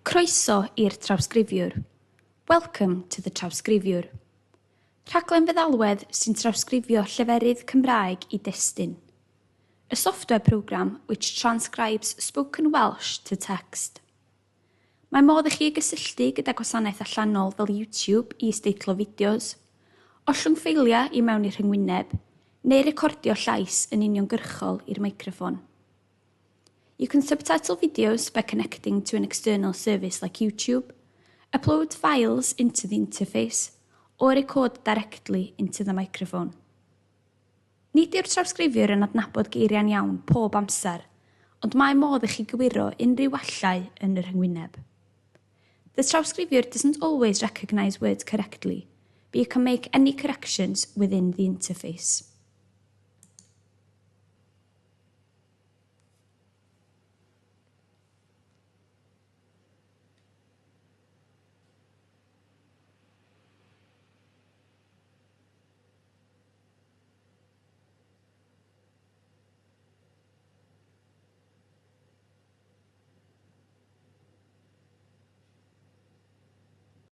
Croeso i'r Trawsgrifiwr. Welcome to the Trawsgrifiwr. Rhaglen feddalwedd sy'n trawsgrifio lleferydd Cymraeg i destun. A software program which transcribes spoken Welsh to text. Mae modd i chi gysylltu gyda gwasanaeth allanol fel YouTube i isdeitlo fideos, ollwng ffeiliau i mewn i'r rhyngwyneb, neu recordio llais yn uniongyrchol i'r meicroffon. You can subtitle videos by connecting to an external service like YouTube, upload files into the interface, or record directly into the microphone. Nid yw'r trawsgrifiwr yn adnabod geiriau'n iawn pob amser, ond mae modd i chi gywiro unrhyw wallau yn y rhyngwyneb. The trawsgrifiwr doesn't always recognise words correctly, but you can make any corrections within the interface.